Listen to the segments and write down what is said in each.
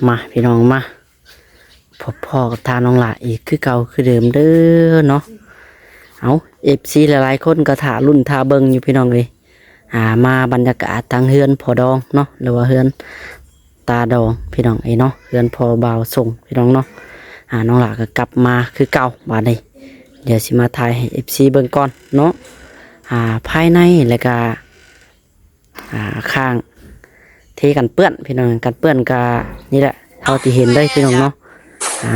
ມາພີ່ນ້ອງ ມາ ພົບພໍ້ກັບທ່ານນ້ອງຫຼ້າອີກຄືເກົ່າຄືເດີມເດີເນາະ. ເອົາ ເອັຟຊີ ຫຼາຍໆຄົນກໍຖ້າລຸ້ນຖ້າເບິ່ງຢູ່ພີ່ນ້ອງເອີຍ ອ່າ ມາບັນຍາກາດທາງເຮືອນພໍ່ດອງເນາະ ຫຼືວ່າເຮືອນຕາດອງພີ່ນ້ອງເອີຍເນາະ ເຮືອນພໍ່ບ່າວສົງພີ່ນ້ອງເນາະ. ອ່າ ນ້ອງຫຼ້າກໍກັບມາຄືເກົ່າບາດນີ້ ດຽວຊິມາຖ່າຍໃຫ້ ເອັຟຊີ ເບິ່ງກ່ອນເນາະ. ອ່າ ພາຍໃນ ແລ້ວກໍ ອ່າ ຂ້າງ ເທກັນເປື້ອນພີ່ນ້ອງ ກັນເປື້ອນກໍນີ້ແຫຼະ ເທົ່າທີ່ເຫັນເລີຍພີ່ນ້ອງເນາະ. ອ່າ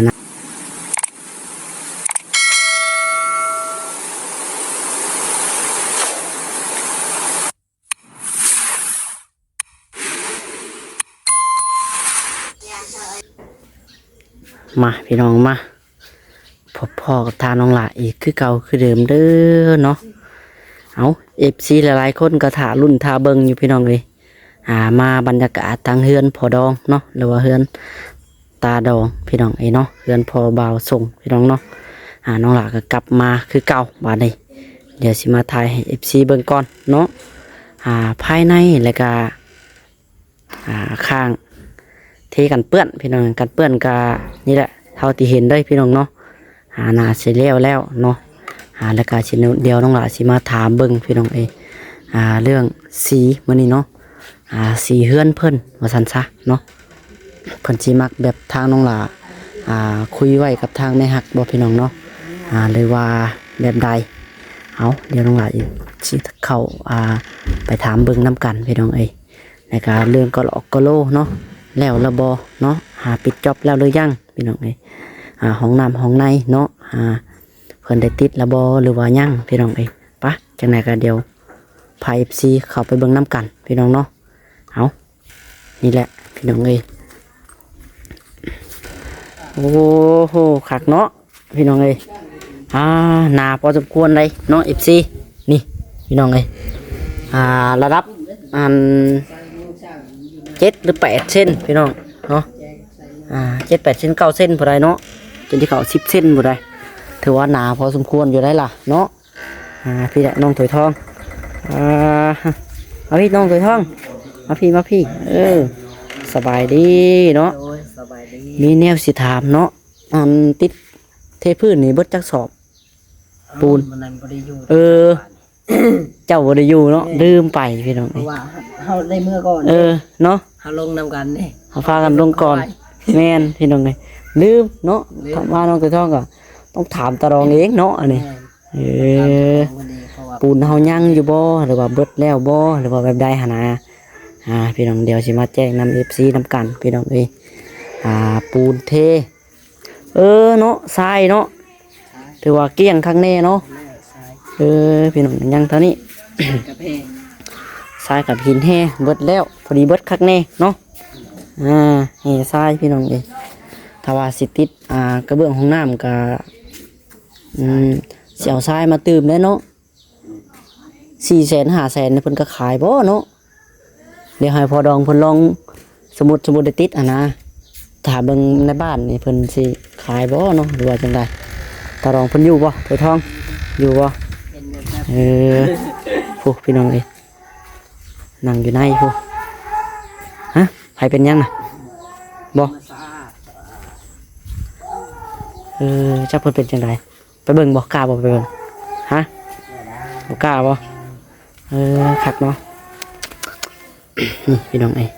ມາພີ່ນ້ອງມາ ພົບພໍ້ກັບທ່ານນ້ອງຫຼ້າອີກຄືເກົ່າຄືເດີມເດີເນາະ. ເອົາ ເອັຟຊີ ຫຼາຍໆຄົນກໍຖ້າລຸ້ນຖ້າເບິ່ງຢູ່ພີ່ນ້ອງເອີຍ ອ່າ ມາບັນຍາກາດທາງເຮືອນພໍ່ດອງເນາະ ຫຼືວ່າເຮືອນຕາດອງພີ່ນ້ອງເອີຍເນາະ ເຮືອນພໍ່ບ່າວສົງພີ່ນ້ອງເນາະ. ອ່າ ນ້ອງຫຼ້າກໍກັບມາຄືເກົ່າບາດນີ້ ດຽວຊິມາຖ່າຍໃຫ້ ເອັຟຊີ ເບິ່ງກ່ອນເນາະ. ອ່າ ພາຍໃນ ແລ້ວກໍ ອ່າ ຂ້າງ ເທກັນເປື້ອນພີ່ນ້ອງ ກັນເປື້ອນກໍນີ້ແຫຼະ ເທົ່າທີ່ເຫັນເລີຍພີ່ນ້ອງເນາະ. ອ່າ ໜ້າຊິແລ້ວແລ້ວເນາະ. ອ່າ ແລ້ວກໍຊິ ດຽວນ້ອງຫຼ້າຊິມາຖາມເບິ່ງພີ່ນ້ອງເອີຍ ອ່າ ເລື່ອງສີມື້ນີ້ເນາະ ອ່າ ສີເຮືອນເພິ່ນວ່າຊັ້ນຊະເນາະ. ເພິ່ນຊິມັກແບບທາງນ້ອງຫຼ້າ ອ່າ ຄຸຍໄວ້ກັບທາງແມ່ຮັກບໍ່ພີ່ນ້ອງເນາະ ອ່າ ຫຼືວ່າແບບໃດ? ເອົາ ດຽວນ້ອງຫຼ້າຊິເຂົ້າ ອ່າ ໄປຖາມເບິ່ງນຳກັນພີ່ນ້ອງເອີຍ. ແລ້ວກໍເລື່ອງກະຫຼອກກະໂຫຼເນາະ ແລ້ວລະບໍ່ເນາະ ຫາປິດຈອບແລ້ວຫຼືຍັງພີ່ນ້ອງເອີຍ? ອ່າ ຫ້ອງນ້ຳຫ້ອງໃນເນາະ ອ່າ ເພິ່ນໄດ້ຕິດລະບໍ່ ຫຼືວ່າຍັງພີ່ນ້ອງເອີຍ? ປະ ຈັ່ງໃດກໍດຽວພາ ເອັຟຊີ ເຂົ້າໄປເບິ່ງນຳກັນພີ່ນ້ອງເນາະ. ເອົາ ນີ້ແຫຼະພີ່ນ້ອງເອີຍ ໂອ້ໂຫ ຄັກເນາະ ພີ່ນ້ອງເອີຍ. ອ່າ ໜາພໍສົມຄວນໄດ໋ເນາະ ເອັຟຊີ ນີ້ພີ່ນ້ອງເອີຍ ອ່າ ລະດັບອັນເຈັດຫຼືແປດເຊັນພີ່ນ້ອງເນາະ ອ່າ ເຈັດແປດເຊັນ ເກົ້າເຊັນຜູ້ໃດເນາະ ຈົນຊິເຂົ້າສິບເຊັນຜູ້ໃດ ຖືວ່າໜາພໍສົມຄວນຢູ່ໄດ໋ລະເນາະ. ອ່າ ພີ່ແຫຼະນ້ອງຖອຍທອງ ອ່າ ມາພີ່ນ້ອງຖອຍທອງ ມາພີ່ ມາພີ່ ເອີ ສະບາຍດີເນາະ ໂດຍ ສະບາຍດີ ມີແນວຊິຖາມເນາະ ອັນຕິດເທພື້ນນີ້ເບິດຈັກສອບ ປູນ ເອີ ເຈົ້າບໍ່ໄດ້ຢູ່ເນາະ ແມ່ນ ລືມໄປພີ່ນ້ອງ ເພາະວ່າເຮົາໄດ້ເມືອກ່ອນ ເອີ ເນາະ ເຮົາລົງນຳກັນເດ້ ເຮົາພາກັນລົງກ່ອນ ແມ່ນພີ່ນ້ອງເອີຍ ລືມເນາະ ຖ້າມານ້ອງໄກ່ທອງກໍຕ້ອງຖາມຕາດອງເອງເນາະ ອັນນີ້ ເອີ ເພາະວ່າ ປູນເຮົາຍັງຢູ່ບໍ່ ຫຼືວ່າເບິດແລ້ວບໍ່ ຫຼືວ່າແບບໃດຫັ້ນນະ ອ່າ ພີ່ນ້ອງ ດຽວຊິມາແຈ້ງນຳ ເອັຟຊີ ນຳກັນ ພີ່ນ້ອງເອີຍ ອ່າ ປູນເທ ເອີ ເນາະ ຊາຍເນາະ ຊາຍ ຖືວ່າກ້ຽງຄັກແນ່ເນາະ ແມ່ນຊາຍ ເອີ ພີ່ນ້ອງ ຍັງເທົ່ານີ້ ກະແພງ ຊາຍກັບຫີນແຮ່ເບິດແລ້ວ ພໍດີເບິດຄັກແນ່ເນາະ ອ່າ ແຮ່ຊາຍ ພີ່ນ້ອງເອີຍ ຖ້າວ່າຊິຕິດ ອ່າ ກະເບື້ອງຫ້ອງນ້ຳກະ ອືມ ຊິເອົາຊາຍມາຕື່ມແດ່ເນາະ ສີ່ແສນ ຫ້າແສນ ເພິ່ນກໍຂາຍບໍ່ເນາະ ດຽວໃຫ້ພໍ່ດອງເພິ່ນລອງ ສົມມຸດ ສົມມຸດໄດ້ຕິດຫັ້ນນະ ຖ້າເບິ່ງໃນບ້ານນີ້ເພິ່ນຊິຂາຍບໍ່ເນາະ ຫຼືວ່າຈັ່ງໃດ? ຕາດອງເພິ່ນຢູ່ບໍ່? ໄປທອງ ຢູ່ບໍ່? ເອີ ພຸ້ນ ພີ່ນ້ອງເອີຍ ນັ່ງຢູ່ໃນພຸ້ນ ຮະ ໃຜເປັນຫຍັງນະ? ບໍ່ ເອີ ຈັກເພິ່ນເປັນຈັ່ງໃດ? ໄປເບິ່ງບໍ່? ກ້າບໍ່ໄປເບິ່ງ? ຮະ ບໍ່ກ້າບໍ່? ເອີ ຄັກເນາະ ນີ້ພີ່ນ້ອງເອີຍ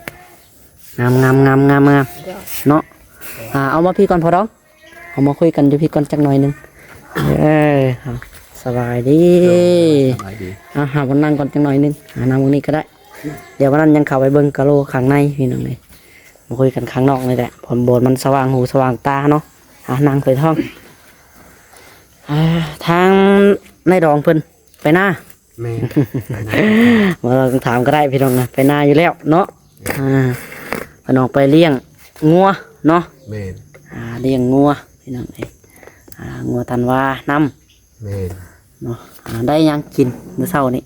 ງາມໆໆໆເນາະ ອ່າ ເອົາມາພີ້ກ່ອນພໍ່ດອງ ເອົາມາຄຸຍກັນຢູ່ພີ້ກ່ອນຈັກໜ້ອຍໜຶ່ງ ເອີ ສະບາຍດີ ໂດຍ ສະບາຍດີ ອ່າ ຫາບ່ອນນັ່ງກ່ອນຈັກໜ້ອຍໜຶ່ງ ອ່າ ນັ່ງໝ່ອງນີ້ກໍໄດ້ ດຽວວັນນັ້ນຍັງເຂົ້າໄປເບິ່ງກະໂຫຼຂ້າງໃນພີ່ນ້ອງເອີຍ ມາຄຸຍກັນຂ້າງນອກນີ້ແຫຼະ ບ່ອນມັນສະຫວ່າງຫູສະຫວ່າງຕາເນາະ ອ່າ ນັ່ງໄປທ້ອງ ອ່າ ທາງນາຍດອງເພິ່ນໄປນາ ແມ່ນ ບໍ່ຕ້ອງຖາມກໍໄດ້ພີ່ນ້ອງນະ ໄປນາຢູ່ແລ້ວເນາະ ອ່າ ເພິ່ນອອກໄປລ້ຽງງົວເນາະ ແມ່ນ ອ່າ ລ້ຽງງົວພີ່ນ້ອງເອີຍ ອ່າ ງົວທັນວານຳ ແມ່ນ ເນາະ ອ່າ ໄດ້ຫຍັງກິນມື້ເຊົ້ານີ້?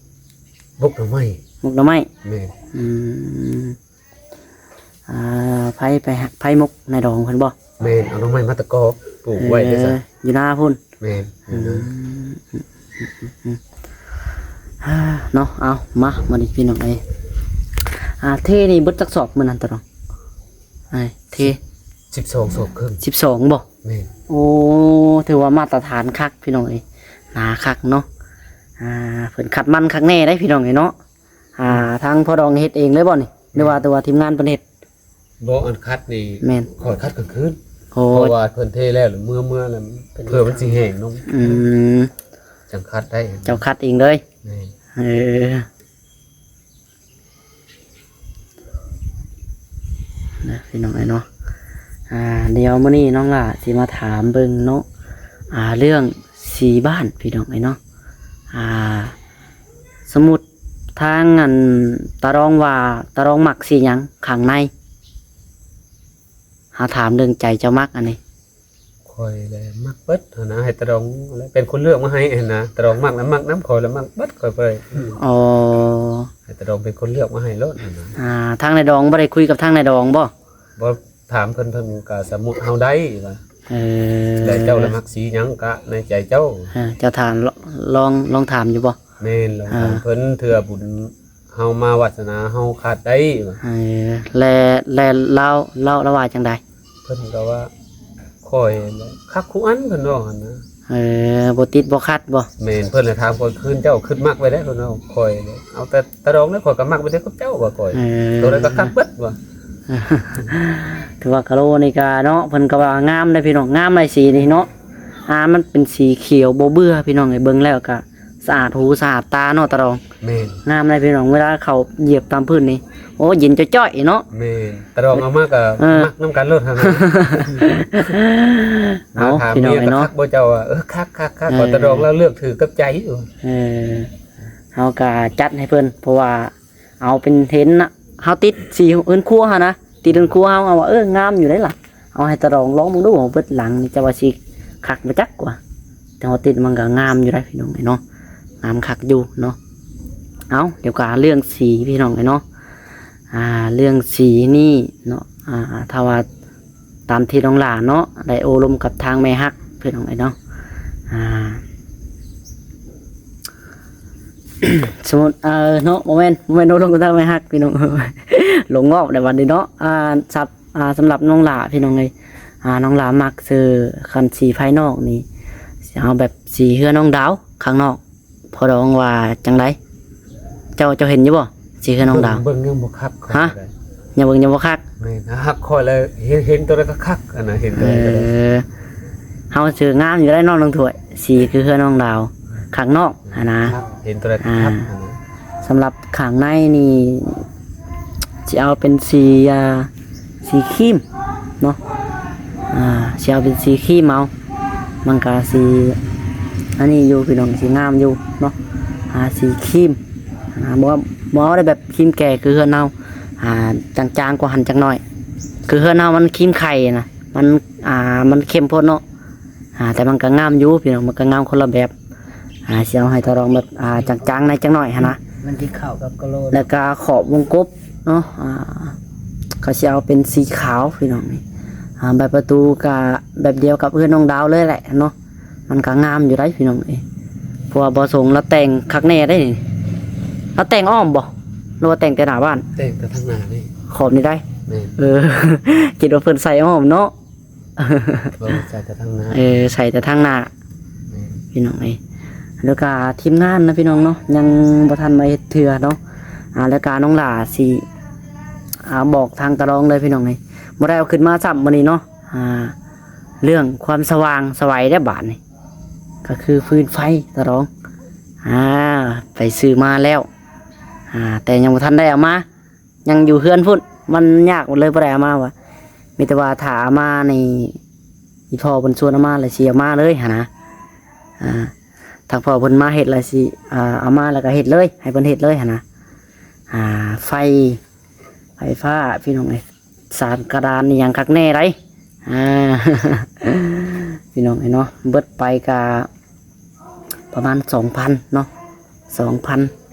ໝົກໜໍ່ໄມ້ ໝົກໜໍ່ໄມ້ ແມ່ນ ອືມ ອ່າ ໃຜໄປ ໃຜໝົກນາຍດອງເພິ່ນບໍ່? ແມ່ນ ເອົາໜໍ່ໄມ້ມາຕະກອປູກໄວ້ ເອີ ຢູ່ນາພຸ້ນ ແມ່ນ ອືມ ເນາະ ເອົາ ມາ ມານີ້ພີ່ນ້ອງເອີຍ ອ່າ ເທນີ້ເບິດຈັກສອບມື້ນັ້ນຕະດອງ? ອ້າຍ ເທ ສິບສອງສອບເຄິ່ງ. ສິບສອງບໍ່? ແມ່ນ. ໂອ້ ຖືວ່າມາດຕະຖານຄັກພີ່ນ້ອງເອີຍ ໜາຄັກເນາະ. ອ່າ ເພິ່ນຂັດມັນຄັກແນ່ໄດ໋ພີ່ນ້ອງເອີຍເນາະ. ອ່າ ທາງພໍ່ດອງເຮັດເອງເລີຍບໍ່ນີ້ ຫຼືວ່າ ຫຼືວ່າທີມງານເພິ່ນເຮັດ? ບໍ່ ອັນຂັດນີ້ ແມ່ນ ຂ້ອຍຂັດກາງຄືນ. ໂອ້ ເພາະວ່າເພິ່ນເທແລ້ວ ເມື່ອ ເມື່ອແລ້ວເພື່ອມັນຊິແຫ້ງລົງ. ອືມ ຈັ່ງຂັດໄດ້. ເຈົ້າຂັດເອງເລີຍ? ແມ່ນ. ເອີ ນະ ພີ່ນ້ອງເອີຍເນາະ. ອ່າ ດຽວມື້ນີ້ນ້ອງຫຼ້າຊິມາຖາມເບິ່ງເນາະ ອ່າ ເລື່ອງສີບ້ານ ພີ່ນ້ອງເອີຍເນາະ. ອ່າ ສົມມຸດທາງອັນຕາດອງວ່າ ຕາດອງມັກສີຫຍັງຂ້າງໃນ? ເຮົາຖາມເລື່ອງໃຈເຈົ້າມັກອັນນີ້. ຂ້ອຍແຫຼະມັກເບິດຫັ້ນນະ ໃຫ້ຕາດອງແຫຼະເປັນຄົນເລືອກມາໃຫ້ຫັ້ນນະ. ຕາດອງມັກລະມັກນຳ ຂ້ອຍລະມັກເບິດ ຂ້ອຍບໍ່ໄດ້. ອໍ ໃຫ້ຕາດອງເປັນຄົນເລືອກມາໃຫ້ໂລດຫັ້ນນະ. ອ່າ ທາງນາຍດອງບໍ່ໄດ້ຄຸຍກັບທາງນາຍດອງບໍ່? ບໍ່ ຖາມເພິ່ນ ເພິ່ນກະສະໝຸດເຮົາໄດ້ວ່າ ເອີ ແລະເຈົ້າລະມັກສີຫຍັງກະໃນໃຈເຈົ້າ. ເອີ ເຈົ້າຖາມ ລ- ລອງ ລອງຖາມຢູ່ບໍ່? ແມ່ນ ລອງຖາມເພິ່ນ ເທື່ອບຸນເຮົາມາ ວາດສະໜາເຮົາຂາດໄດ້ວ່າ. ເອີ ແລະ ແລະລາວ ລາວ ລາວວ່າຈັ່ງໃດ? ເພິ່ນກໍວ່າ ຂ້ອຍແຫຼະຄັກຄູ່ອັນ ເພິ່ນເວົ້າຫັ້ນນະ. ເອີ ບໍ່ຕິດບໍ່ຂັດບໍ່? ແມ່ນ ເພິ່ນລະຖາມຂ້ອຍຄືນ ເຈົ້າຄຶດມັກໄວ້ໃດ ເພິ່ນເວົ້າ. ຂ້ອຍເອົາແຕ່ຕາດອງເດ້ ຂ້ອຍກໍມັກໄວ້ແຕ່ກັບເຈົ້າວ່າ ຂ້ອຍ ເອີ ໂຕໃດກໍຄັກເບິດວ່າ. ຖືວ່າກະໂລນີ້ກະເນາະ ເພິ່ນກໍວ່າງາມເດ້ພີ່ນ້ອງ ງາມຫຼາຍສີນີ້ເນາະ. ອ່າ ມັນເປັນສີຂຽວບໍ່ເບື່ອພີ່ນ້ອງເອີຍ ເບິ່ງແລ້ວກະສະອາດຫູສະອາດຕາເນາະ ຕາດອງ. ແມ່ນ ງາມເດ້ພີ່ນ້ອງ ເວລາເຂົ້າຢຽບຕາມພື້ນນີ້ ໂອ້ ເຢັນຈ້ອຍໆເນາະ. ແມ່ນ ຕາດອງເອົາມາກໍ ເອີ ມັກນຳກັນໂລດຫັ້ນນະ. ເອົາ ມາຖາມເມຍກໍຄັກບໍ່ເຈົ້າວ່າ ເອີ ຄັກໆໆ ເອີ ວ່າຕາດອງລາວເລືອກຖືກກັບໃຈຢູ່. ເອີ ເຮົາກໍຈັດໃຫ້ເພິ່ນ ເພາະວ່າ ເອົາເປັນເຫັນນະ ເຮົາຕິດສີເຮືອນຄົວຫັ້ນນະ ຕິດເຮືອນຄົວເຮົາ ເອົາວ່າ ເອີ ງາມຢູ່ໄດ໋ລະ ເອົາໃຫ້ຕາດອງລອງເບິ່ງດູ ເບິດຫຼັງນີ້ຈະວ່າຊິຄັກບໍ່ຈັກວ່າ ແຕ່ວ່າຕິດມັນກໍງາມຢູ່ໄດ໋ພີ່ນ້ອງເອີຍເນາະ ງາມຄັກຢູ່ເນາະ. ເອົາ ດຽວກໍເລື່ອງສີພີ່ນ້ອງເອີຍເນາະ ອ່າ ເລື່ອງສີນີ້ເນາະ ອ່າ ຖ້າວ່າ ຕາມທີ່ນ້ອງຫຼ້າເນາະ ໄດ້ໂອ້ລົມກັບທາງແມ່ຮັກ ພີ່ນ້ອງເອີຍເນາະ ອ່າ ສົມມຸດ ເອີ ເນາະ ບໍ່ແມ່ນ ບໍ່ແມ່ນໂອ້ລົມກັບທາງແມ່ຮັກ ພີ່ນ້ອງ ຫຼົງງອບໃນບັດນີ້ເນາະ. ອ່າ ສຳ ອ່າ ສຳລັບນ້ອງຫຼ້າ ພີ່ນ້ອງເອີຍ ອ່າ ນ້ອງຫຼ້າມັກຊື່ ຄັນສີພາຍນອກນີ້ ຊິເອົາແບບສີເຮືອນນ້ອງດາວຂ້າງນອກ ພໍ່ດອງວ່າຈັ່ງໃດ? ເຈົ້າ ເຈົ້າເຫັນຢູ່ບໍ່ ສີເຮືອນນ້ອງດາວ? ເບິ່ງ ເບິ່ງຍັງບໍ່ຄັກ. ຮະ? ຍັງເບິ່ງຍັງບໍ່ຄັກ. ແມ່ນ ຫາກຂ້ອຍລະເຫັນ ເຫັນໂຕໃດກໍຄັກ ອັນນະ ເຫັນໂຕໃດກໍ ເອີ ເຮົາຊື່ງາມຢູ່ໄດ໋ເນາະ ນ້ອງຖ້ວຍ ສີຄືເຮືອນນ້ອງດາວ ຂ້າງນອກຫັ້ນນະ ເຫັນໂຕໃດກໍຄັກ ອ່າ ຫັ້ນນະ. ສຳລັບຂ້າງໃນນີ້ ຊິເອົາເປັນສີ ອ່າ ສີຄຣີມເນາະ ອ່າ ຊິເອົາເປັນສີຄຣີມເອົາ ມັນກະຊິອັນນີ້ຢູ່ພີ່ນ້ອງ ຊິງາມຢູ່ເນາະ ອ່າ ສີຄຣີມ ອ່າ ບໍ່ ບໍ່ເອົາໄດ້ແບບຄຣີມແກ່ຄືເຮືອນເຮົາ ອ່າ ຈາງໆກວ່າຫັ້ນຈັກໜ້ອຍ ຄືເຮືອນເຮົາມັນຄຣີມໄຂ່ນະ ມັນ ອ່າ ມັນເຂັ້ມໂພດເນາະ ອ່າ ແຕ່ມັນກະງາມຢູ່ພີ່ນ້ອງ ມັນກະງາມຄົນລະແບບ. ອ່າ ຊິເອົາໃຫ້ຕາດອງແບບ ອ່າ ຈາງໆໃນຈັກໜ້ອຍຫັ້ນນະ ມັນຊິເຂົ້າກັບກະໂຫຼ ແລ້ວກະຂອບວົງກົບເນາະ ອ່າ ເຂົາຊິເອົາເປັນສີຂາວພີ່ນ້ອງນີ້ ອ່າ ບານປະຕູກະແບບດຽວກັບເຮືອນນ້ອງດາວເລີຍແຫຼະເນາະ ມັນກະງາມຢູ່ໄດ໋ພີ່ນ້ອງເອີຍ ເພາະວ່າບໍ່ສົງລາວແຕ່ງຄັກແນ່ໄດ໋ນີ້ ລາວແຕ່ງອ້ອມບໍ່ ຫຼືວ່າແຕ່ງແຕ່ໜ້າບ້ານ? ແຕ່ງແຕ່ທາງໜ້ານີ້ ຂອບນີ້ໄດ໋. ແມ່ນ ເອີ ຄິດວ່າເພິ່ນໃສ່ອ້ອມເນາະ. ເອີ ໃສ່ແຕ່ທາງໜ້າ ເອີ ໃສ່ແຕ່ທາງໜ້າ ແມ່ນ ພີ່ນ້ອງເອີຍ ແລ້ວກະທີມງານນະພີ່ນ້ອງເນາະ ຍັງບໍ່ທັນມາເຮັດເທື່ອເນາະ ອ່າ ແລ້ວກະນ້ອງຫຼ້າຊິ ອ່າ ບອກທາງຕາດອງເລີຍພີ່ນ້ອງເອີຍ ບໍ່ໄດ້ເອົາຂຶ້ນມາຊ້ຳມື້ນີ້ເນາະ ອ່າ ເລື່ອງຄວາມສະຫວ່າງສະໄຫວເດ້ບາດນີ້ ກໍຄືຟືນໄຟຕາດອງ ອ່າ ໄປຊື້ມາແລ້ວ ອ່າ ແຕ່ຍັງບໍ່ທັນໄດ້ເອົາມາ ຍັງຢູ່ເຮືອນພຸ້ນ ມັນຍາກ ເລີຍບໍ່ໄດ້ເອົາມາວ່າ ມີແຕ່ວ່າຖ້າເອົາມານີ້ ອີ່ພໍ່ເພິ່ນຊວນເອົາມາ ແລ້ວຊິເອົາມາເລີຍຫັ້ນນະ ອ່າ ທາງພໍ່ເພິ່ນມາເຮັດ ແລ້ວຊິ ອ່າ ເອົາມາແລ້ວກໍເຮັດເລີຍ ໃຫ້ເພິ່ນເຮັດເລີຍຫັ້ນນະ ອ່າ ໄຟ ໄຟຟ້າ ພີ່ນ້ອງເອີຍ ສານກະດານອີ່ຫຍັງຄັກແນ່ໄດ໋ ອ່າ ພີ່ນ້ອງເອີຍເນາະ ເບິດໄປກະ ປະມານສອງພັນເນາະ ສອງພັນ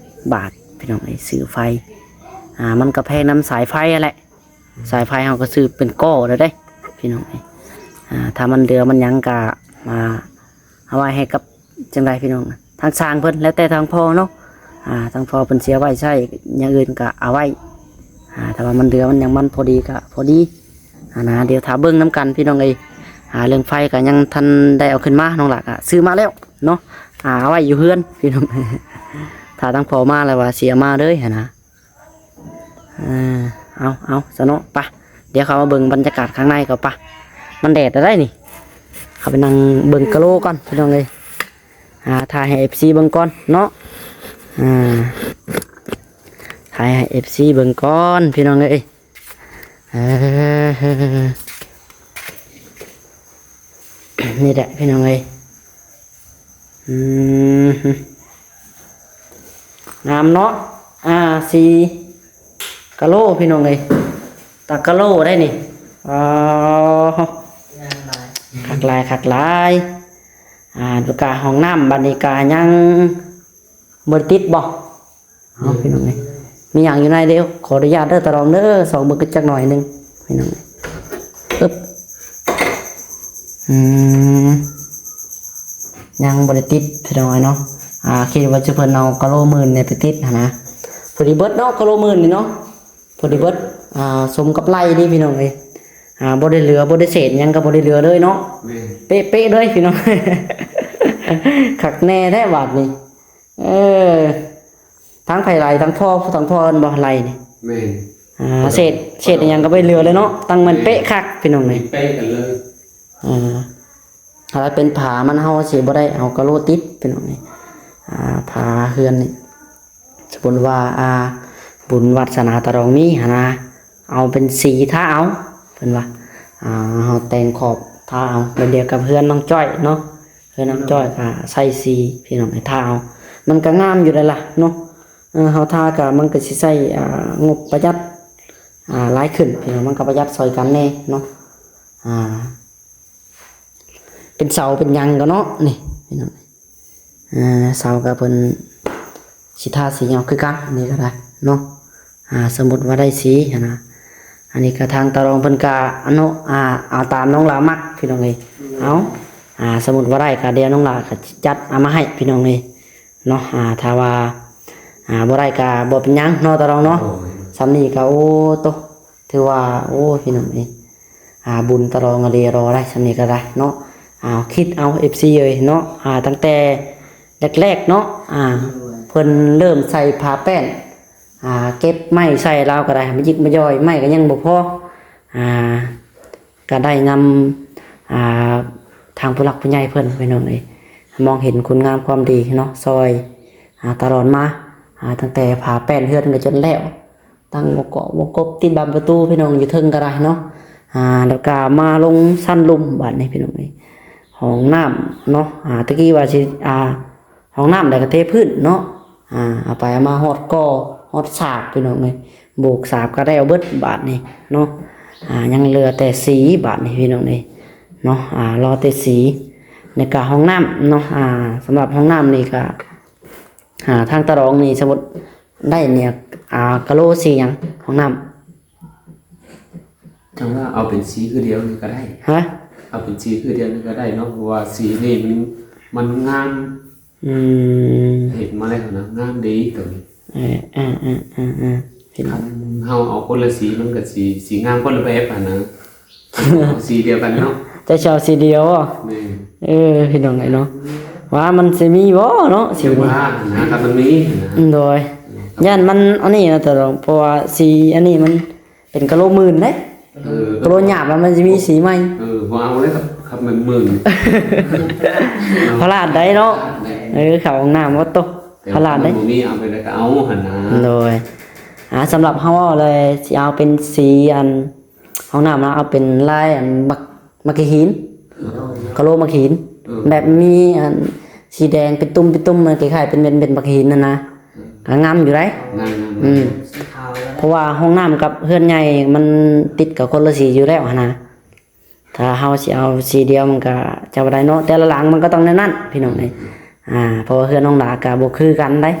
ບາດ ພີ່ນ້ອງເອີຍ ຊື້ໄຟ ອ່າ ມັນກໍແພງນຳສາຍໄຟຫັ້ນແຫຼະ ສາຍໄຟເຮົາກໍຊື້ເປັນກໍແລ້ວເດ້ ພີ່ນ້ອງເອີຍ ອ່າ ຖ້າມັນເຫຼືອມັນຫຍັງກໍ ອ່າ ເອົາໄວ້ໃຫ້ກັບ ຈັ່ງໃດພີ່ນ້ອງ ທາງຊ່າງເພິ່ນ ແລ້ວແຕ່ທາງພໍ່ເນາະ ອ່າ ທາງພໍ່ເພິ່ນຊິເອົາໄວ້ໃຊ້ ຢ່າງອື່ນກໍເອົາໄວ້ ອ່າ ຖ້າວ່າມັນເຫຼືອມັນຫຍັງ ມັນພໍດີກໍພໍດີ ຫັ້ນນະ. ດຽວຖ້າເບິ່ງນຳກັນພີ່ນ້ອງເອີຍ. ອ່າ ເລື່ອງໄຟກໍຍັງທັນໄດ້ເອົາຂຶ້ນມາ, ນ້ອງຫຼ້າກໍຊື້ມາແລ້ວເນາະ, ອ່າ ເອົາໄວ້ຢູ່ເຮືອນພີ່ນ້ອງ. ຖ້າທາງພໍ່ມາແລ້ວວ່າຊິເອົາມາເລີຍຫັ້ນນະ. ເອີ ເອົາ ເອົາຊະເນາະ, ໄປ ດຽວເຂົ້າມາເບິ່ງບັນຍາກາດຂ້າງໃນກ່ອນ ໄປ. ມັນແດດແລ້ວໄດ໋ນີ້, ເຂົ້າໄປນັ່ງເບິ່ງກະໂຫຼກ່ອນພີ່ນ້ອງເອີຍ. ອ່າ ຖ່າຍໃຫ້ເອັຟຊີເບິ່ງກ່ອນເນາະ, ອ່າ ຖ່າຍໃຫ້ເອັຟຊີເບິ່ງກ່ອນພີ່ນ້ອງເອີຍ. ເອີ ນີ້ແຫຼະພີ່ນ້ອງເອີຍ. ອືມ ງາມເນາະ. ອ່າ ສີກະໂຫຼພີ່ນ້ອງເອີຍ, ຕາກະໂຫຼໄດ໋ນີ້. ອໍ ງາມຫຼາຍ ຄັກຫຼາຍ ຄັກຫຼາຍ. ອ່າ ແລ້ວກະຫ້ອງນ້ຳບັດນີ້ກະຍັງບໍ່ໄດ້ຕິດບໍ່? ເອົາ ພີ່ນ້ອງເອີຍ, ມີຫຍັງຢູ່ໃນເດ້? ຂໍອະນຸຍາດເດີ ຕາຫຼອງເດີ, ສ່ອງເບິ່ງກັນຈັກໜ້ອຍໜຶ່ງພີ່ນ້ອງເອີຍ. ອຶບ ອືມ ຍັງບໍ່ໄດ້ຕິດພີ່ນ້ອງເອີຍເນາະ. ອ່າ ຄິດວ່າຈະເພິ່ນເອົາກະໂຫຼໝື່ນນີ້ໄປຕິດຫັ້ນນະ. ພໍດີເບິດເນາະ ກະໂຫຼໝື່ນນີ້ເນາະ, ພໍດີເບິດ. ອ່າ ສົມກັບໄລ່ເດ້ພີ່ນ້ອງເອີຍ. ອ່າ ບໍ່ໄດ້ເຫຼືອ ບໍ່ໄດ້ເສດຫຍັງກໍບໍ່ໄດ້ເຫຼືອເລີຍເນາະ. ແມ່ນ ເປະໆເລີຍພີ່ນ້ອງ. ຄັກແນ່ແທ້ບາດນີ້. ເອີ ທາງໃຜໄລ່ ທາງພໍ່ ທາງພໍ່ເພິ່ນບໍ່ໄລ່ນີ້? ແມ່ນ. ອ່າ ເສດ ເສດອີ່ຫຍັງກໍບໍ່ເຫຼືອເລີຍເນາະ, ຕັ້ງແມ່ນເປະຄັກພີ່ນ້ອງເອີຍ. ເປະກັນເລີຍ. ອ່າ ຖ້າເປັນຝາມັນ ເຮົາຊິບໍ່ໄດ້ເອົາກະໂຫຼຕິດພີ່ນ້ອງເອີຍ. ອ່າ ຝາເຮືອນນີ້ ສົມມຸດວ່າ ອ່າ ບຸນວາດສະໜາຕາຫຼອງມີຫັ້ນນະ, ເອົາເປັນສີທາເອົາ ເພິ່ນວ່າ. ອ່າ ເຮົາແຕ່ງຂອບທາເອົາ ແບບດຽວກັບເຮືອນນ້ອງຈ້ອຍເນາະ, ເຮືອນນ້ອງຈ້ອຍກໍໃສ່ສີພີ່ນ້ອງເອີຍ ທາເອົາ ມັນກໍງາມຢູ່ແລ້ວລະເນາະ. ເອີ ເຮົາທາກໍມັນກໍຊິໃຊ້ ອ່າ ງົບປະຢັດ ອ່າ ຫຼາຍຂຶ້ນພີ່ນ້ອງ, ມັນກໍປະຢັດຊ່ອຍກັນແດ່ເນາະ. ອ່າ ເປັນເສົາເປັນຫຍັງກໍເນາະ ນີ້ພີ່ນ້ອງ. ເອີ ເສົາກໍເພິ່ນຊິທາສີເອົາຄືກັນ ນີ້ກໍໄດ້ເນາະ. ອ່າ ສົມມຸດວ່າໄດ້ສີຫັ້ນນະ, ອັນນີ້ກໍທາງຕາຫຼອງເພິ່ນກໍອະນຸ ອ່າ ເອົາຕາມນ້ອງຫຼ້າມັກພີ່ນ້ອງເອີຍ. ເອົາ ອ່າ ສົມມຸດວ່າໄດ້ກໍດຽວນ້ອງຫຼ້າກໍຈັດເອົາມາໃຫ້ພີ່ນ້ອງເອີຍເນາະ. ອ່າ ຖ້າວ່າ ອ່າ ບໍ່ໄດ້ກໍບໍ່ເປັນຫຍັງເນາະ ຕາຫຼອງເນາະ. ໂອ້ຍ ສ່ຳນີ້ກໍ ໂອ້ ໂຕ ຖືວ່າ ໂອ້ ພີ່ນ້ອງເອີຍ ອ່າ ບຸນຕາຫຼອງອີ່ຫຼີ ລໍໄດ້ສ່ຳນີ້ກໍໄດ້ເນາະ. ອ່າ ຄິດເອົາ ເອັຟຊີເອີຍເນາະ, ອ່າ ຕັ້ງແຕ່ແລກໆເນາະ ອ່າ ເພິ່ນເລີ່ມໃສ່ຜ້າແປ້ນ ອ່າ ເກັບໄມ້ໃສ່ລາວກໍໄດ້ ມາຢິກມາຢອຍ ໄມ້ກໍຍັງບໍ່ພໍ. ອ່າ ກໍໄດ້ນຳ ອ່າ ທາງຜູ້ຫຼັກຜູ້ໃຫຍ່ເພິ່ນ ພີ່ນ້ອງເອີຍ ມອງເຫັນຄຸນງາມຄວາມດີເນາະ ຊ່ອຍ ອ່າ ຕະຫຼອດມາ ອ່າ ຕັ້ງແຕ່ຝາແປ້ນເຮືອນກໍຈົນແລ້ວ, ຕັ້ງໝົວກເກາະໝົວກກົບ ຕິດບານປະຕູ ພີ່ນ້ອງ ຢູ່ເທິງກໍໄດ້ເນາະ. ອ່າ ແລ້ວກໍມາລົງຊັ້ນລຸ່ມບາດນີ້ ພີ່ນ້ອງເອີຍ ຫ້ອງນ້ຳເນາະ. ອ່າ ຕະກີ້ວ່າຊິ ອ່າ ຫ້ອງນ້ຳແລ້ວກໍເທພື້ນເນາະ. ອ່າ ເອົາໄປເອົາມາຮອດກໍຮອດສາບ ພີ່ນ້ອງເອີຍ, ໂບກສາບກໍໄດ້ເອົາເບິດບາດນີ້ເນາະ. ອ່າ ຍັງເຫຼືອແຕ່ສີບາດນີ້ ພີ່ນ້ອງເອີຍເນາະ. ອ່າ ລໍແຕ່ສີ. ໃນກະຫ້ອງນ້ຳເນາະ, ອ່າ ສຳລັບຫ້ອງນ້ຳນີ້ກະ ອ່າ ທາງຕາຫຼອງນີ້ ສົມມຸດໄດ້ແນວ ອ່າ ກະໂຫຼສີຫຍັງ ຫ້ອງນ້ຳ? ຈັ່ງວ່າເອົາເປັນສີຄືດຽວນີ້ກໍໄດ້. ຮະ? ເອົາເປັນສີຄືດຽວນີ້ກໍໄດ້ເນາະ, ເພາະວ່າສີນີ້ມັນ ມັນງາມ. ອືມ ເຮັດມາແລ້ວນະ ງາມດີຕົວນີ້. ເອີ ເອີ ເອີ ເອີ ເອີ ພີ່ນ້ອງ ຄັນເຮົາເອົາຄົນລະສີ ມັນກໍຊິ ຊິງາມຄົນລະແບບຫັ້ນນະ. ເອົາສີດຽວກັນເນາະ. ເຈົ້າຊິເອົາສີດຽວບໍ? ແມ່ນ. ເອີ ພີ່ນ້ອງເອີຍເນາະ ວ່າມັນຊິມີບໍເນາະ ສີນີ້. ວ່ານະ ຄັນມັນມີນະ. ໂດຍ ຢ້ານມັນອັນນີ້ນະ ແຕ່ເພາະວ່າສີອັນນີ້ມັນ ເປັນກະໂຫຼໝື່ນເດ້. ເອີ ກະໂຫຼຫຍາບແລ້ວມັນຊິມີສີໃໝ່. ເອີ ບໍ່ເອົາເລີຍຄັບ ຄັບແມ່ນໝື່ນ. ພະລາດໄດ້ເນາະ. ເອີ ເຂົ້າຫ້ອງນ້ຳບໍ່ໂຕ ພະລາດໄດ້. ບໍ່ມີ ເອົາໄປແລ້ວກໍເອົາຫັ້ນນະ. ໂດຍ ອ່າ ສຳລັບເຮົາເວົ້າເລີຍ ຊິເອົາເປັນສີອັນ ຫ້ອງນ້ຳນະ ເອົາເປັນລາຍອັນບັກ ໝາກຫີນ ກະໂຫຼໝາກຫີນ. ເອີ ແບບມີອັນສີແດງເປັນຕຸ່ມເປັນຕຸ່ມ ມັນຄ້າຍໆເປັນເມັດ ເມັດໝາກຫີນຫັ້ນນະ. ກໍງາມຢູ່ໄດ໋. ງາມໆ ອືມ ເພາະວ່າຫ້ອງນ້ຳກັບເຮືອນໃຫຍ່ມັນຕິດກັນຄົນລະສີຢູ່ແລ້ວຫັ້ນນະ. ຖ້າເຮົາຊິເອົາສີດຽວມັນກໍຈະບໍ່ໄດ້ເນາະ, ແຕ່ລະຫຼັງມັນກໍຕ້ອງແນວນັ້ນ ພີ່ນ້ອງເອີຍ. ອ່າ ເພາະວ່າເຮືອນນ້ອງຫຼ້າກໍບໍ່ຄືກັນໄດ໋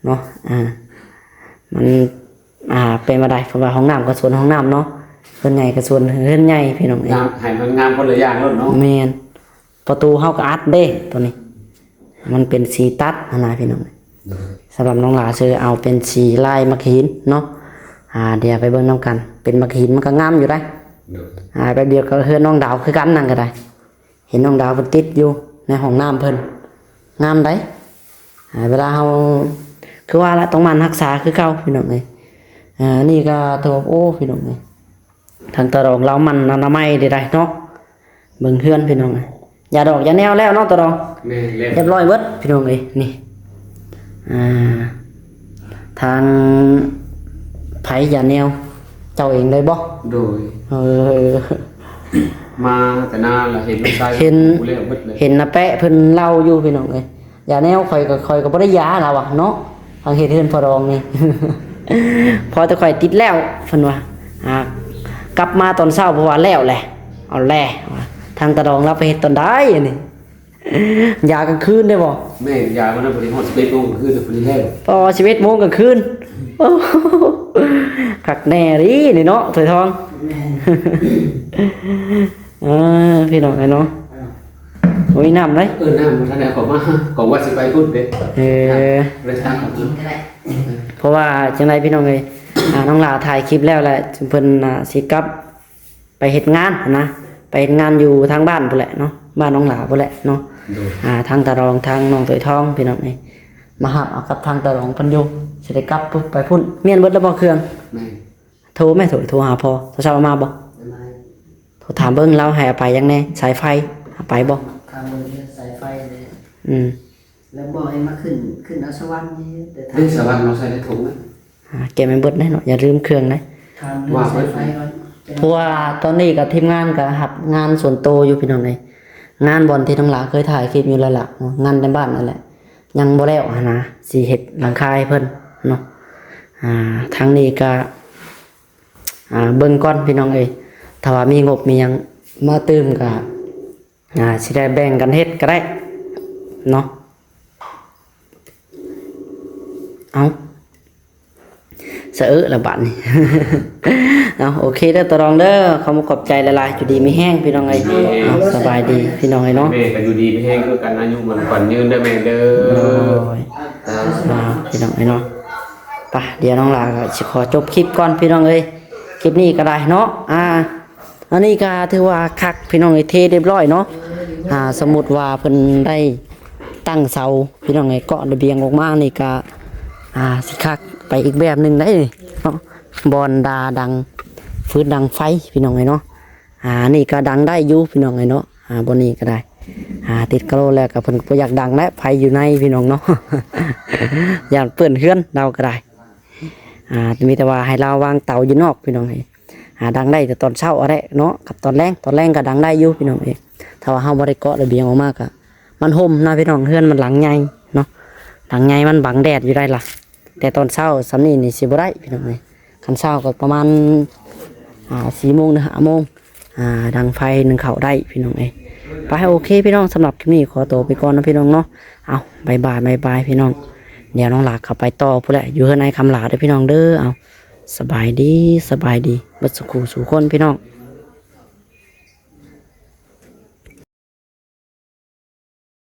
ເນາະ. ອ່າ ມັນ ອ່າ ເປັນບໍ່ໄດ້ ເພາະວ່າຫ້ອງນ້ຳກໍສ່ວນຫ້ອງນ້ຳເນາະ, ເຮືອນໃຫຍ່ກໍສ່ວນເຮືອນໃຫຍ່ ພີ່ນ້ອງເອີຍ. ງາມ ໃຫ້ມັນງາມຄົນລະຢ່າງໂລດເນາະ. ແມ່ນ. ປະຕູເຮົາກໍອັດເດ້ຕົວນີ້ ມັນເປັນສີຕັດຫັ້ນນະ ພີ່ນ້ອງ. ໂດຍ ສຳລັບນ້ອງຫຼ້າເຊີເອົາເປັນສີລາຍໝາກຫີນເນາະ. ອ່າ ດຽວໄປເບິ່ງນຳກັນ ເປັນໝາກຫີນມັນກໍງາມຢູ່ໄດ໋. ໂດຍ ອ່າ ແບບດຽວກັບເຮືອນນ້ອງດາວຄືກັນ ນັ້ນກໍໄດ້ ເຫັນນ້ອງດາວເພິ່ນຕິດຢູ່ໃນຫ້ອງນ້ຳເພິ່ນ ງາມໃດ໋. ອ່າ ເວລາເຮົາ ຄືວ່າລະ ຕ້ອງໝັ່ນຮັກສາຄືເກົ່າ ພີ່ນ້ອງເອີຍ. ອ່າ ນີ້ກໍຖືວ່າ ໂອ້ ພີ່ນ້ອງເອີຍ ທາງຕາດອງລາວໝັ່ນອະນາໄມໄດ້ໄດ໋ເນາະ. ເບິ່ງເຮືອນ ພີ່ນ້ອງເອີຍ ຢາດອກຢາແນວແລ້ວເນາະ ຕາດອງ. ແມ່ນແລ້ວ ຮຽບຮ້ອຍເບິດ ພີ່ນ້ອງເອີຍ. ນີ້ ອ່າ ທາງໃຜຢາແນວ ເຈົ້າເອງເລີຍບໍ່? ໂດຍ ເອີ ມາແຕ່ນານລະ ເຫັນລູກຊາຍ ເຫັນ ເຫັນນາແປະເພິ່ນເລົ່າຢູ່ ພີ່ນ້ອງເອີຍ. ຢາແນວຂ້ອຍກໍ ຂ້ອຍກໍບໍ່ໄດ້ຢາລາວວ່າເນາະ ທາງເຮັດເຮືອນພໍ່ດອງນີ້ ພໍແຕ່ຂ້ອຍຕິດແລ້ວ ເພິ່ນວ່າ ອ່າ ກັບມາຕອນເຊົ້າ ເພາະວ່າແລ້ວແຫຼະ ເອົາແຫຼະວ່າ. ທາງຕາດອງລາວໄປເຮັດຕອນໃດອັນນີ້ ຢາກາງຄືນໄດ້ບໍ່? ແມ່ນ ຢາມັນນະ ພໍດີຮອດສິບເອັດໂມງກາງຄືນ ພໍດີແລ້ວ ພໍສິບເອັດໂມງກາງຄືນ. ໂອ້ ຄັກແນ່ລີນີ້ເນາະ ຖວຍທອງ. ແມ່ນ ເອີ ພີ່ນ້ອງເອີຍເນາະ ບໍ່ມີນ້ຳເດ້. ເອີ ນ້ຳບໍ່ທັນໄດ້ເອົາເຂົ້າມາ ກໍວ່າຊິໄປພຸ້ນເດ້. ເອີ ໄປທາງ ກິນກໍໄດ້ ເພາະວ່າຈັ່ງໃດ ພີ່ນ້ອງເອີຍ ອ່າ ນ້ອງຫຼ້າຖ່າຍຄລິບແລ້ວແຫຼະ ເພິ່ນ ອ່າ ຊິກັບໄປເຮັດງານຫັ້ນນະ ໄປເຮັດງານຢູ່ທາງບ້ານພຸ້ນແຫຼະເນາະ ບ້ານນ້ອງຫຼ້າພຸ້ນແຫຼະເນາະ. ໂດຍ ອ່າ ທາງຕາດອງ ທາງນ້ອງຖວຍທອງ ພີ່ນ້ອງເອີຍ ມາຮັບເອົາກັບທາງຕາດອງເພິ່ນຢູ່ ຊິໄດ້ກັບໄປພຸ້ນ. ມ້ຽນເບິດແລ້ວບໍ່ເຄື່ອງ? ແມ່ນ ໂທແມ່ ໂທ ໂທຫາພໍ່ ເຊົ້າໆມາບໍ່? ມາ ໂທຖາມເບິ່ງລາວໃຫ້ເອົາໄປຫຍັງແດ່ ສາຍໄຟ ເອົາໄປບໍ່? ຖາມເບິ່ງເລື່ອງສາຍໄຟແດ່. ອືມ ແລ້ວບອກໃຫ້ມາຂຶ້ນ ຂຶ້ນເອົາສະຫວັນນີ້ ແຕ່ຖາມ ເລື່ອງສະຫວັນເນາະ ໃສ່ໃນຖົງນະ. ອ່າ ເກັບໃຫ້ເບິດເດ້ເນາະ ຢ່າລືມເຄື່ອງເດ້. ຖາມເລື່ອງສາຍໄຟກ່ອນ ເພາະວ່າຕອນນີ້ກໍທີມງານກໍຮັບງານສ່ວນໂຕຢູ່ ພີ່ນ້ອງເອີຍ. ງານບ່ອນທີ່ນ້ອງຫຼ້າເຄີຍຖ່າຍຄລິບຢູ່ແລ້ວລະເນາະ ງານໃນບ້ານນັ້ນແຫຼະ ຍັງບໍ່ແລ້ວຫັ້ນນະ ຊິເຮັດຫຼັງຄາໃຫ້ເພິ່ນເນາະ. ອ່າ ທາງນີ້ກໍ ອ່າ ເບິ່ງກ່ອນ ພີ່ນ້ອງເອີຍ ຖ້າວ່າມີງົບມີຫຍັງມາຕື່ມກໍ ອ່າ ຊິໄດ້ແບ່ງກັນເຮັດກໍໄດ້ເນາະ. ເອົ້າ ສະເອະລະບາດນີ້. ເອົາ ໂອເຄເດີ ຕາດອງເດີ ຂອບອົກຂອບໃຈຫຼາຍໆ ຢູ່ດີມີແຮງ ພີ່ນ້ອງເອີຍ. ຢູ່ດີມີແຮງ ເອົາ ສະບາຍດີ ພີ່ນ້ອງເອີຍເນາະ. ແມ່ກໍຢູ່ດີມີແຮງຄືກັນ ອາຍຸໝັ້ນຂວັນຍືນເດີແມ່ເດີ. ໂດຍ ອ່າ ພີ່ນ້ອງເອີຍເນາະ ໄປ ດຽວນ້ອງຫຼ້າກໍຊິຂໍຈົບຄລິບກ່ອນ ພີ່ນ້ອງເອີຍ ຄລິບນີ້ກໍໄດ້ເນາະ. ອ່າ ອັນນີ້ກໍຖືວ່າຄັກ ພີ່ນ້ອງເອີຍ ເທຮຽບຮ້ອຍເນາະ. ອ່າ ສົມມຸດວ່າເພິ່ນໄດ້ຕັ້ງເສົາ ພີ່ນ້ອງເອີຍ ເກາະລະບຽງອອກມານີ້ກໍ ອ່າ ຊິຄັກໄປອີກແບບໜຶ່ງໄດ໋ເນາະ ບ່ອນດາດັງຟືນດັງໄຟ ພີ່ນ້ອງເອີຍເນາະ. ອ່າ ນີ້ກໍດັງໄດ້ຢູ່ ພີ່ນ້ອງເອີຍເນາະ. ອ່າ ບ່ອນນີ້ກໍໄດ້ ອ່າ ຕິດກະໂຫຼແລ້ວກໍເພິ່ນກໍບໍ່ຢາກດັງແຫຼະ ໄຟຢູ່ໃນ ພີ່ນ້ອງເນາະ ຢ້ານເປື້ອນເຮືອນລາວກໍໄດ້. ອ່າ ມີແຕ່ວ່າໃຫ້ລາວວາງເຕົາຢູ່ນອກ ພີ່ນ້ອງເອີຍ. ອ່າ ດັງໄດ້ແຕ່ຕອນເຊົ້າຫັ້ນແຫຼະເນາະ ກັບຕອນແລງ ຕອນແລງກໍດັງໄດ້ຢູ່ ພີ່ນ້ອງເອີຍ. ຖ້າວ່າເຮົາບໍ່ໄດ້ເກາະລະບຽງອອກມາກໍ ມັນຮົ່ມນະ ພີ່ນ້ອງ ເຮືອນມັນຫຼັງໃຫຍ່ເນາະ ຫຼັງໃຫຍ່ມັນບັງແດດຢູ່ໄດ໋ລະ. ແຕ່ຕອນເຊົ້າສ່ຳນີ້ນີ້ຊິບໍ່ໄດ້ ພີ່ນ້ອງເອີຍ. ຄັນເຊົ້າກໍປະມານ ອ່າ ສີ່ໂມງ ຫຼື ຫ້າໂມງ ອ່າ ດັງໄຟໜຶ່ງເຂົ້າໄດ້ ພີ່ນ້ອງເອີຍ. ໄປ ໂອເຄ ພີ່ນ້ອງ ສຳລັບຄລິບນີ້ຂໍໂຕໄປກ່ອນເນາະ ພີ່ນ້ອງເນາະ. ເອົາ ບາຍບາຍ ບາຍບາຍ ພີ່ນ້ອງ. ດຽວນ້ອງຫຼ້າເຂົ້າໄປຕໍ່ພຸ້ນແຫຼະ ຢູ່ເຮືອນອ້າຍຄຳຫຼ້າເດີ ພີ່ນ້ອງເດີ. ເອົາ ສະບາຍດີ ສະບາຍດີ ເບິດສູ່ຄູ່ສູ່ຄົນ ພີ່ນ້ອງ.